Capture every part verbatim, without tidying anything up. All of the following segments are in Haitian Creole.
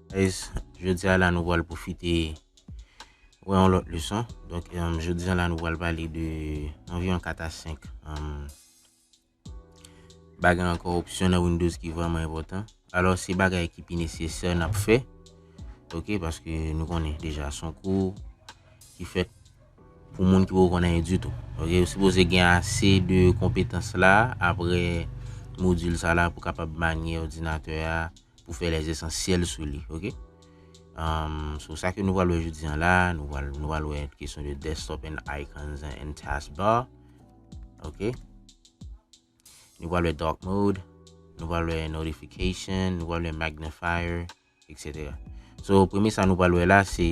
Guys, jodi a la nou pral pwofite wè yon lòt leson. Donk, um, jodi a la nou pral pale de anviwon kat a senk um, bagay ankò, opsyon nan Windows ki vrèman enpòtan. Alò, se bagay ki pi nesesè n ap fè. Ok, paske nou konnen deja se yon kou ki fèt pou moun ki poko konn anyen ditou. Ok, ou sipoze gen ase de konpetans la apre modil sa la pou kapab manye òdinatè a, pou fè lèzesansyèl sou li, ok? Um, so, sa ke nou pral wè jodi an la, nou pral, nou pral wè kesyon de desktop and icons and, and taskbar, ok? Nou pral wè dark mode, nou pral wè notification, nou pral wè magnifier, et cetera. So, premye sa nou pral wè la, se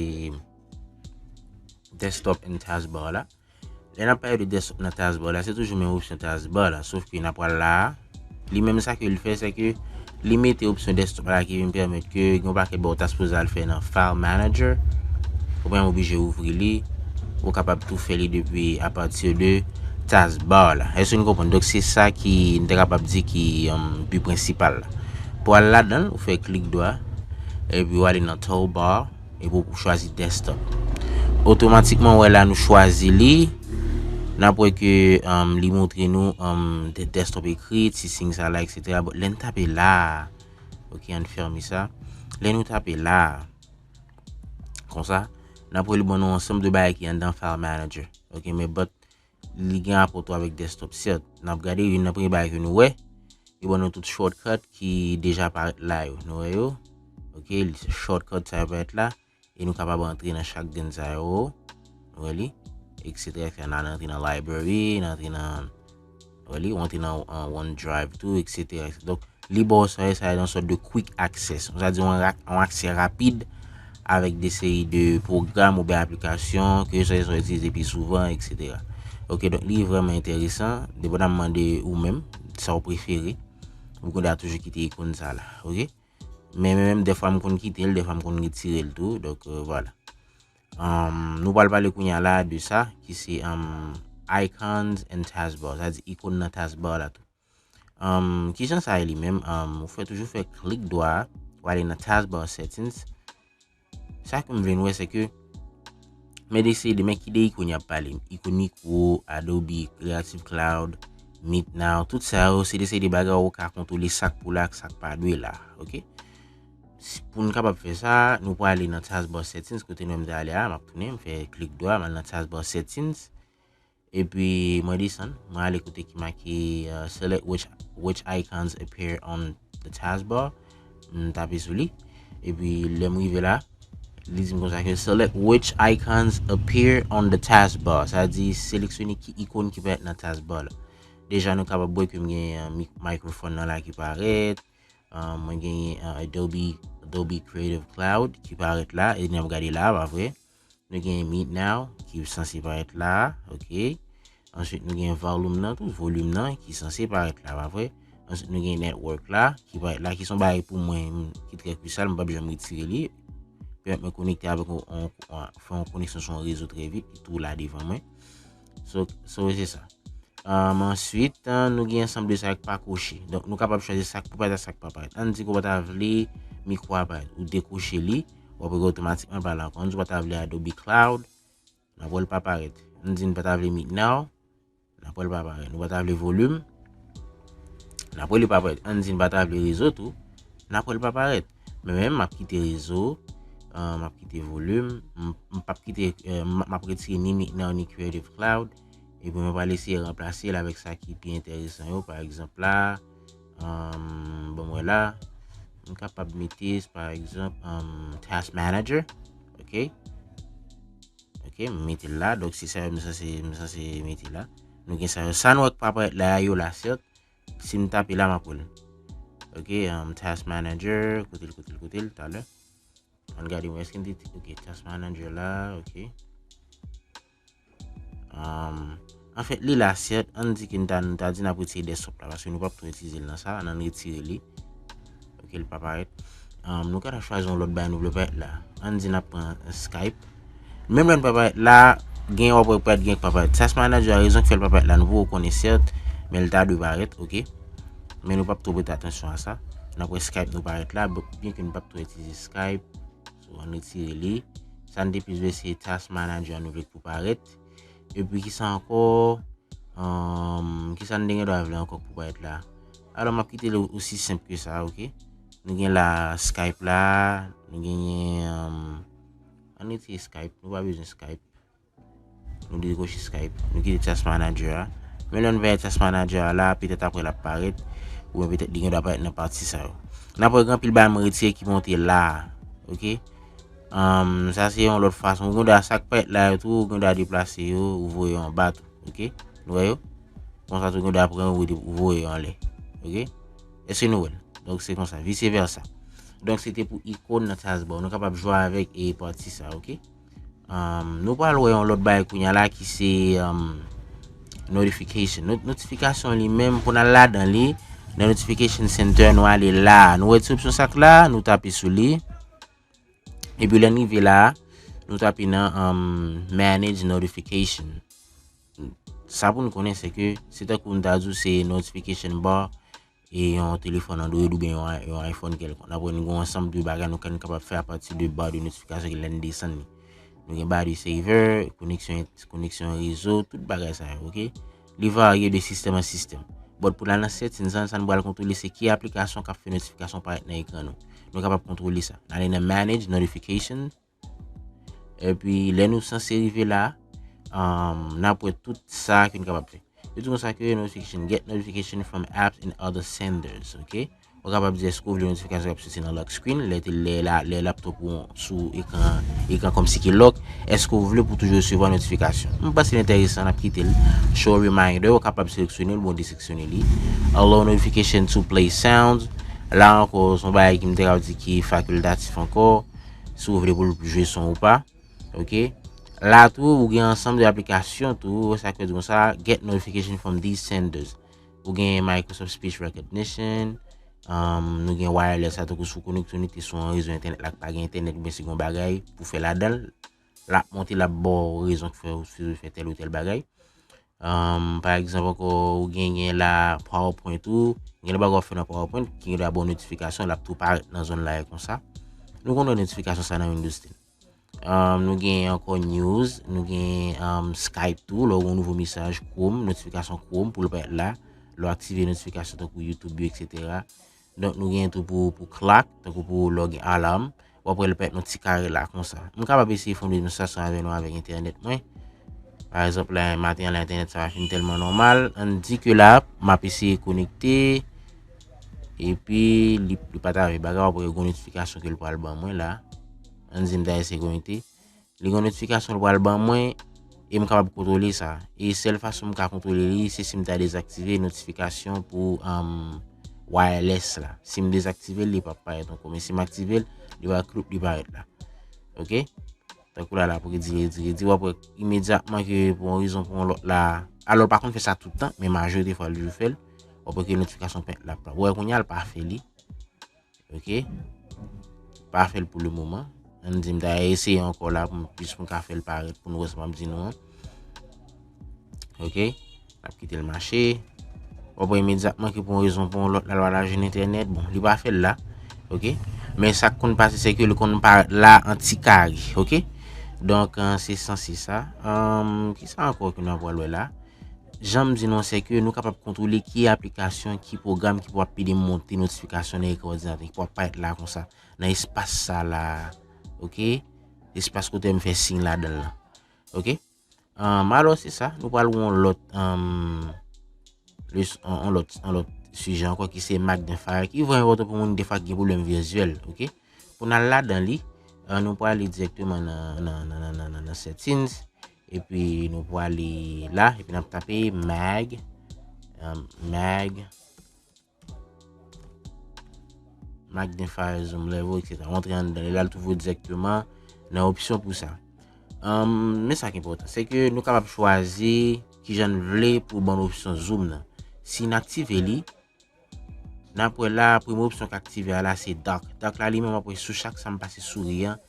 desktop and taskbar la. Lè n ap pale de desktop nan taskbar la, se toujou menm opsyon taskbar la, sof ke n ap pral la a. Li menm sa ke l fè, se ke li mete opsyon desktop la ki vin pèmèt ke gen yon pakèt bagay ou ta sipoze al fè nan file manager, ou pa menm oblije ouvri li, ou kapab tou fè li depi apati de taskbar la. Èske nou konprann? Donk se sa ki n te kapab di ki um, bi prensipal la. Pou al ladan l, ou fè klik dwa, epi ou ale nan toolbar, epi w chwazi desktop. Otomatikman, w wè la nou chwazi li. N ap wè ke um, li montre nou um, de desktop ekri, ti siy sa la, et cetera. Bon, lè n tape la a, ok, ann fèmen sa. Lè nou tape la a, konsa, n ap wè li ban nou ansanm de bagay ki anndan file manager. Ok, men but li gen rapò tou avèk desktop, sèt. N ap gade youn nan premye bagay ke nou wè, li ban nou tout shortcut ki deja parèt la yo. Nou wè yo? Ok, shortcut sa yo parèt la. E nou kapab antre nan chak grenn sa yo. Nou wè li? Etsetera. N al antre nan library, n antre nan, nou wè li? Ou antre nan uh, OneDrive tou, etsetera. Donk, li ba w sa, sa yon sòt de quick access. Sa di yon, yon aksè rapid avèk de seri de pwogram oubyen aplikasyon ke sa yo itilize pi souvan, etsetera. Ok, donk li vrèman enteresan, depandaman de ou menm, sa w prefere. Ou konn toujou kite ikòn sa la, ok? Men mwen menm, dèfwa m konn kite l, dèfwa m konn retire l tou, donk euh, vwala. Um, nou pral pale kounye a la de sa ki se um, icons and taskbar, sa di ikòn nan taskbar la tou. Um, kijan sa ye li menm? Um, ou fè toujou fè klik dwa, ou ale nan taskbar settings. Sa ke m vle n wè se ke men de seri de, men ki de ikòn y ap pale? Ikòn mikwo, Adobe Creative Cloud, Meet Now, tout sa yo se de seri de bagay ou ka kontwole sa k pou la ak sa k pa dwe la, ok? Pou n kapab fè sa, nou pral ale nan taskbar settings, kote nou menm te ale a, m ap tounen, m fè klik dwa, m al nan taskbar settings. Epi mwen desann, mwen ale kote ki make uh, select which, which icons appear on the taskbar. M tape sou li. Epi lè m rive la, li di m konsa ke select which icons appear on the taskbar. Sa di seleksyone ki ikòn ki parèt nan taskbar la. Deja nou kapab wè ke m gen uh, microphone nan la ki parèt. Uh, mwen gen uh, Adobe, Adobe Creative Cloud ki parèt la. E n ap gade la, pa vre? Nou gen Meet Now ki sanse parèt la, ok. Answit nou gen volume nan tou, volim nan ki sanse parèt la, pa vre? Answit nou gen network la ki parèt la, ki se yon bagay pou mwen ki trè kristal, m p ap janm retire li. Pèmèt mwen konekte avèk yon, yon, fè yon koneksyon sou yon rezo trè vit, li tou la devan mwen. So, so se sa. Um, answit, uh, nou gen ansanm de sa k pa koche. Donk nou kapab chwazi sa k pou parèt ak sa k pa parèt. Ann di ke w pa ta vle mikwo a parèt, ou dekoche li, w ap wè otomatikman l pa la ankò. Ann di w pa ta vle Adobe Cloud, n ap wè l pa parèt. Ann di n pa ta vle Meet Now, n ap wè l pa parèt. Nou pa ta vle volim, n ap wè li pa parèt. Ann di n pa ta vle rezo tou, n ap wè l pa parèt. Men mwen menm, m ap kite rezo, uh, m ap kite volim, m, m p ap kite, uh, m, m ap retire ni Meet Now ni Creative Cloud. Epi mwen pral eseye ranplase l avèk sa ki pi enteresan yo. Pa egzanp la, um, bon, mwen la, m kapab mete, pa egzanp, um, Task Manager. Ok? Ok, m mete l la. Donk, se sa yo m sanse, m sanse mete la. Nou gen sa yo. Sa nou wè k pa parèt la, yo la, sèt. Si m tape la, m ap wè l. Ok, um, Task Manager, kote l, kote l, kote l, talè. Ann gade, mwen, èske m te, ok, Task Manager la, ok. Um, anfèt, li la, sèt, ann di ke n ta, n ta di n ap retire desktop la, paske nou p ap twò itilize l nan sa, ann, ann retire li. Ok, li pa parèt. Um, nou ka chwazi yon lòt bagay nou vle parèt la. Ann di n ap pran Skype. Menm lè n pa parèt la, gen w ap wè parèt, gen k pa parèt. Task Manager a rezon k fè l pa parèt la, nou poko konnen sèt, men l ta dwe parèt, ok. Men nou p ap twò prete atansyon a sa. N ap wè Skype nou parèt la, byenke nou p ap twò itilize Skype. So, ann retire li. Sa n te plis vle se Task Manager nou vle pou parèt. Epi kisa ankò? Anm, kisa n te gen dwa vle ankò pou parèt la? Alò, m ap kite l osi senp ke sa, oke? Nou gen la Skype la, nou genyen, anm, ann retire Skype, nou pa bezwen Skype. Nou dekoche Skype, nou kite Task Manager a. Men lè n veye Task Manager a la, petèt apre l ap parèt, oubyen petèt li gen dwa parèt nan pati sa yo. N ap wè gen anpil bagay mwen retire ki monte la a, oke? Anm, sa se yon lòt fason. Ou gen dwa sa k parèt la yo tou, ou gen dwa deplase yo, ou voye yo anba tou, oke? Nou wè yo? Konsa tou, ou gen dwa pran yo, ou voye yo anlè, oke? Èske nou wè l? Donk, se konsa, vice versa. Donk, se te pou ikòn nan taskbar. Nou kapab jwe avèk e pati sa, oke? Um, nou pral wè yon lòt bagay kounye a la ki se um, notification. Not notifikasyon li menm, pou n al ladan li, nan notification center, nou ale la. Nou wè ti opsyon sa k la, nou tape sou li. Epi lè n rive la, nou tape nan um, manage notification. Sa pou n konnen, se ke se tankou m ta di w se notification bar e yon telefòn Android oubyen yon, yon iPhone kèlkonk. N ap wè nou gen yon ansanm de bagay nou ka, nou kapab fè apati de bar de notifikasyon ke lè n desann li. Nou gen bar de saver, koneksyon, koneksyon rezo, tout bagay sa yo, oke? Li varye de sistèm an sistèm. But pou la nan settings an, sa nou pral kontwole se ki aplikasyon k ap fè notifikasyon parèt nan ekran nou. Nou kapab kontwole sa. N ale nan manage notification. Epi lè nou sanse rive la, um, n ap wè tout sa ke nou kapab fè. Yo di konsa ke notification, get notification from apps and other senders, oke? Ou kapab di èske w vle notifikasyon k ap soti nan lock screen, lè, lè, la, lè laptop ou sou ekran, ekran kòmsi ki lock, èske w vle pou toujou resevwa notifikasyon? M panse l enteresan, n ap kite l. Show reminder, ou kapab seleksyone l, bon, deseleksyone li. Allow notification to play sounds. La ankò, se yon bagay ki m te ka di ki fakultatif ankò. Si w vle pou l jwe son ou pa. Oke. La tou, ou gen ansanm de aplikasyon tou, sa k vle di konsa, get notification from these senders. Ou gen Microsoft Speech Recognition, um, nou gen wireless la, tankou si w konekte, konekte sou yon rezo entènèt la k pa gen entènèt, oubyen si gen yon bagay pou fè ladan l, l ap monte, l ap ba w rezon k fè w sipoze fè tèl ou tèl bagay. Um, pa egzanp ankò, ou genyen la PowerPoint ou, gen lè bagay w ap fè nan PowerPoint ki gen dwa ba w notifikasyon, l ap tou parèt nan zòn la e konsa. Nou konn wè notifikasyon sa nan Windows ten. Um, nou gen ankò news, nou gen um, Skype tou, lè w gen yon nouvo mesaj, Chrome, notifikasyon Chrome pou l parèt la, lè w aktive notifikasyon tankou YouTube yo, et cetera. Donk nou gen tou pou, pou clock, tankou pou lè w gen alarm. W ap wè l pèt yon ti kare la konsa. M kapab eseye fè yon demonstrasyon avè nou avèk entènèt mwen. Pa egzanp, la, maten an la, entènèt sa pa fin tèlman nòmal. Ann di ke la, m ap eseye konekte. Epi, li, li pa ta vle bagay, w ap wè yon notifikasyon ke l pral ban mwen la. Ann di m ta eseye konekte. Li gen yon notifikasyon l pral ban mwen e m kapab kontwole sa. E sèl fason m ka kontwole li, se si m ta dezaktive notifikasyon pou um, wireless la. Si m dezaktive l, li p ap parèt ankò. Men si m aktive l, li va kloup, li parèt la. Oke? Tankou la, la pou redi, redi, redi. W ap wè imedyatman ke pou yon rezon, pou yon lòt la. Alò, l pa konn fè sa tout tan, men majorite fwa, l toujou fè l. W ap wè ke notifikasyon pèt la. Ou wè kounye a, l pa fè li. Oke. Pa fè l pou le moman. Ann di m ta eseye ankò la pou m plis pou m ka fè l parèt pou nou wè sa m ap di nou an. Oke. N ap kite l mache. W ap wè imedyatman ke pou yon rezon pou yon lòt la, l al jwenn entènèt. Bon, li pa fè l la. Oke. Men sa k konn pase, se ke li konn parèt la an ti kare. Oke. Donk, se sanse sa. Kisa ankò ke nou pral wè la? Jan m di nou an, se ke nou kapab kontwole ki aplikasyon, ki pwogram ki pou ap ede monte notifikasyon nan ekran òdinatè, ki pou ap parèt la konsa, nan espas sa la, oke? Espas kote m fè siy ladan l lan, oke? Anm, alò, se sa, nou pral wè yon lòt, anm, yon lòt, yon lòt sijè ankò ki se Magnify, ki vrèman enpòtan pou moun defwa ki gen pwoblèm vizyèl, oke? Pou n al ladan li, nou prale dirèkteman nan, nan, nan, nan, nan, nan settings. Epi nou prale la, epi n ap tape mag, um, mag, magnify, zoom level, et cetera. W antre anndan li la, l twouve w dirèkteman nan opsyon pou sa. Um, men sa ki enpòtan, se ke nou kapab chwazi kijan n vle pou ban n opsyon zoom nan. Si n aktive li, n ap wè la, premye opsyon k aktive a la, se dark. Dark la, li menm, w ap wè sou chak sa m pase souri an,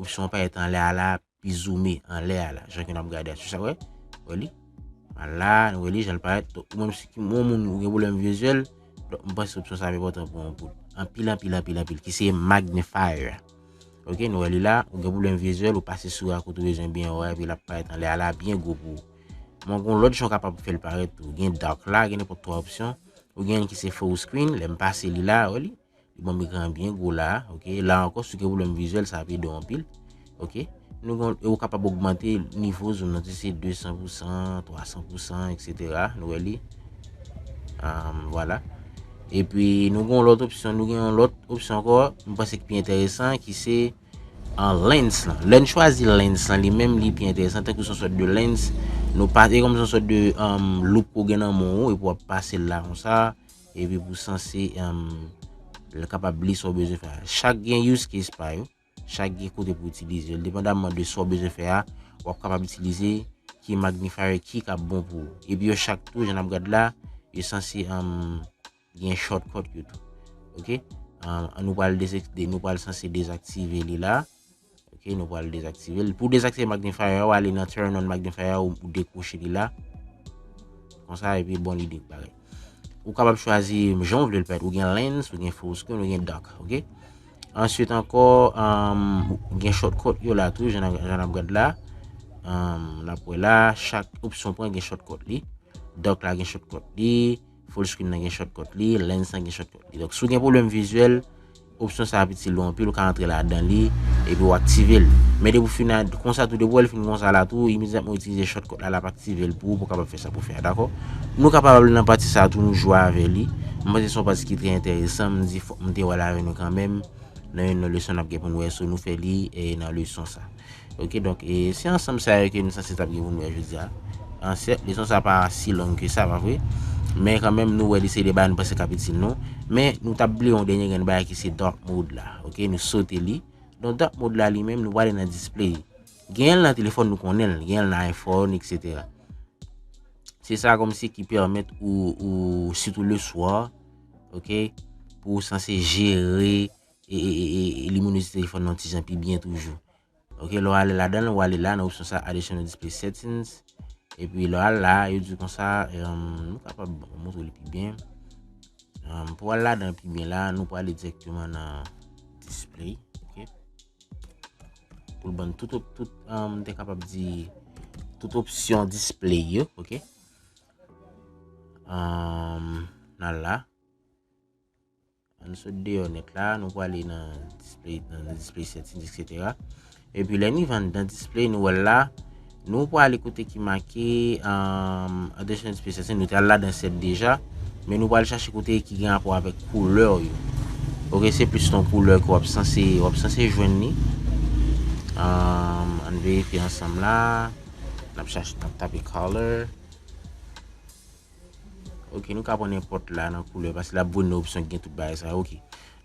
opsyon an parèt anlè a la, pi zoome anlè a la. Jan ke n ap gade a sou sa, wè? Wè li? Al la, nou wè li, jan l parèt. Donk, ou menm si ki, yon moun ou gen pwoblèm vizyèl, donk, m panse opsyon sa ap enpòtan pou, pou, anpil, anpil, anpil, anpil, ki se magnifier. Ok, nou wè li la, ou gen pwoblèm vizyèl, ou pase sou a kote ou bezwen byen wè, epi l ap parèt anlè a la, byen gwo pou ou. Men gen yon lòt jan w kapab fè l parèt tou. Gen dark la, gen nenpòt twa opsyon. Ou gen youn ki se full screen, lè m pase li la, wè li. Li ban m ekran an byen gwo la, ok. La ankò, si w gen pwoblèm vizyèl, sa ap ede w anpil. Ok. Nou gen, e ou kapab ogmante nivo zoom nan, si se de san pou san, twa san pou san, et cetera. Nou wè li. Vwala. Epi, nou gen yon lòt opsyon, nou gen yon lòt opsyon ankò, m panse ki pi enteresan, ki se an lens lan. Lè n chwazi lens lan, li menm li pi enteresan, tankou se yon sòt de lens, nou pa, e kòm se yon sòt de um, loup ou gen nan men w, epi w ap pase l la konsa, epi pou sanse um, l kapab li sa w bezwen fè. Chak gen use case pa yo, chak gen kote pou itilize l, depandamman de sa w bezwen fè a, w ap kapab itilize ki magnifier ki k ap bon pou ou. Epi yo chak tou, jan n ap gad la, yo sanse um, gen shortcut yo tou. Ok? Um, nou pral dezak-, de-, nou pral sanse dezaktive li la. Ok, nou pral dezaktive l. Pou dezaktive magnifier, ou ale nan turn on magnifier, ou, ou dekwoche li la. Konsa, epi bon, li dek bagay. Ou kapab chwazi jan w vle l parèt. Ou gen lens, ou gen full screen, ou gen dark. Ok? Answit ankò, um, gen shortcut yo la tou, jan, jan n ap gad la. Um, n ap wè la, chak opsyon pran gen shortcut li. Dark la gen shortcut li, full screen nan gen shortcut li, lens lan gen shortcut li. Donk, si w gen pwoblèm vizyèl, opsyon sa ap itil ou anpil, ou ka antre ladan li, epi w aktive l. Men depi w fin a, konsa tou, depi w wè l fin konsa la tou, imedyatman w itilize shortcut la, l ap aktive l pou ou, pou w kapab fè sa pou w fè a, dakò? Nou kapab al nan pati sa a tou, nou jwe avè li. M panse se yon pati ki trè enteresan, m di fòk m te wè l avè nou kanmenm. Nan youn nan leson n ap gen pou n wè, so nou fè li, e, nan leson sa. Ok, donk, e, se ansanm sa yo ke nou sanse t ap gen pou nou wè jodi a. An sèt, leson sa pa si long ke sa, pa vre? Men kanmenm, nou wè li se de bagay nou panse k ap itil nou. Men nou t ap bliye yon dènye grenn bagay ki se dark mode la. Ok, nou sote li. Donk, dark mode la li menm, nou prale nan display. Genyen l nan telefòn, nou konnen l. Genyen l nan iPhone, et cetera. Se sa kòmsi ki pèmèt ou, ou, sitou le swa, ok, pou w sanse jere e, e, e, e, e liminozite telefòn nan yon ti jan pi byen toujou. Ok, lè w ale ladan l, ou ale la nan opsyon sa, Additional Display Settings. Epi lè w al la, yo di w konsa, em, nou kapab montre li pi byen. Em, pou w al ladan l pi byen la, nou prale dirèkteman nan display, ok. Pou l ban n tout, op-, tout, em, m te kapab di, tout opsyon display yo, ok. Em, n al la. Ann sot deyò nèt la, nou prale nan display, nan, nan display settings, et cetera. Epi lè n rive anndan display, nou wè l la, nou prale kote ki make, um, Additional Display Settings, nou te al ladan sèt deja, men nou pral chache kote ki gen rapò avèk koulè yo. Ok, se plis yon koulè ke w ap sanse, w ap sanse jwenn li. Um, ann verifye ansanm la. N ap chache, n ap tape color. Ok, nou ka pran nenpòt la nan koulè, paske l ap voye nou opsyon ki gen tout bagay sa yo, ok.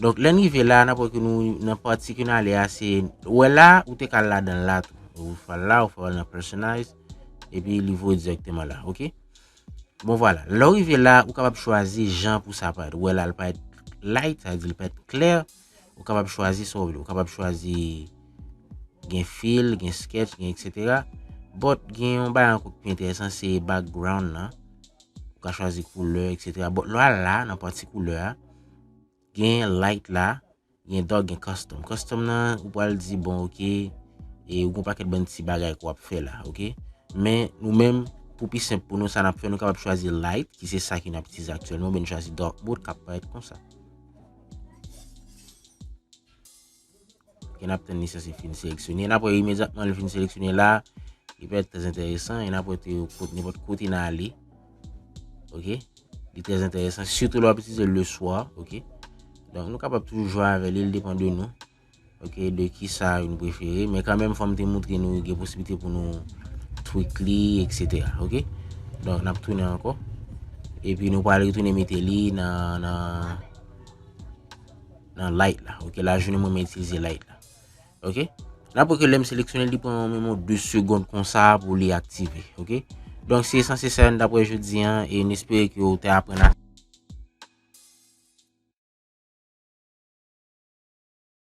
Donk, lè n rive la, n ap wè ke nou, nan pati ke n ale a, se, ou wè la, ou te ka al ladan l la tou. Ou fè l la, ou fè l nan personalize, epi li voye dirèkteman la, ok. Bon, vwala. Lè w rive la, ou kapab chwazi jan pou sa parèt. Ou wè la, l parèt light, sa vle di l parèt klè. Ou kapab chwazi sa w vle. Ou kapab chwazi gen fill, gen sketch, gen et cetera. But gen yon bagay ankò ki pi enteresan, se background lan. Ou ka chwazi koulè, et cetera. But lè w al la, nan pati koulè a, gen light la, gen dark, gen custom. Custom nan, ou pral di, bon, ok, e ou gen yon pakèt bann ti bagay ke w ap fè la, ok? Men nou menm, pou pi senp pou nou, sa n ap fè, nou kapab chwazi light, ki se sa ke n ap itilize aktyèlman, oubyen nou chwazi dark mode, k ap parèt konsa. Ok, n ap tann li sanse fin seleksyone. N ap wè imedyatman li fin seleksyone la, li parèt trè enteresan, e n ap wè te kot, nenpòt kote n ale. Ok? Li trè enteresan, sitou lè w ap itilize l le swa, ok? Donk, nou kapab toujou jwe avè li, li depann de nou. Ok, de ki sa nou prefere. Men kanmenm, fò m te montre nou gen posiblite pou nou tweak li, et cetera. Ok? Donk, n ap tounen ankò. Epi nou pral retounen mete li nan, nan, nan light la. Ok, lajounen mwen, mwen itilize light la. Ok? N ap wè ke lè m seleksyone l, li pran yon menm de segonn konsa pou li aktive. Ok? Donk, se sanse sa n t ap wè jodi a, e n espere ke w te aprann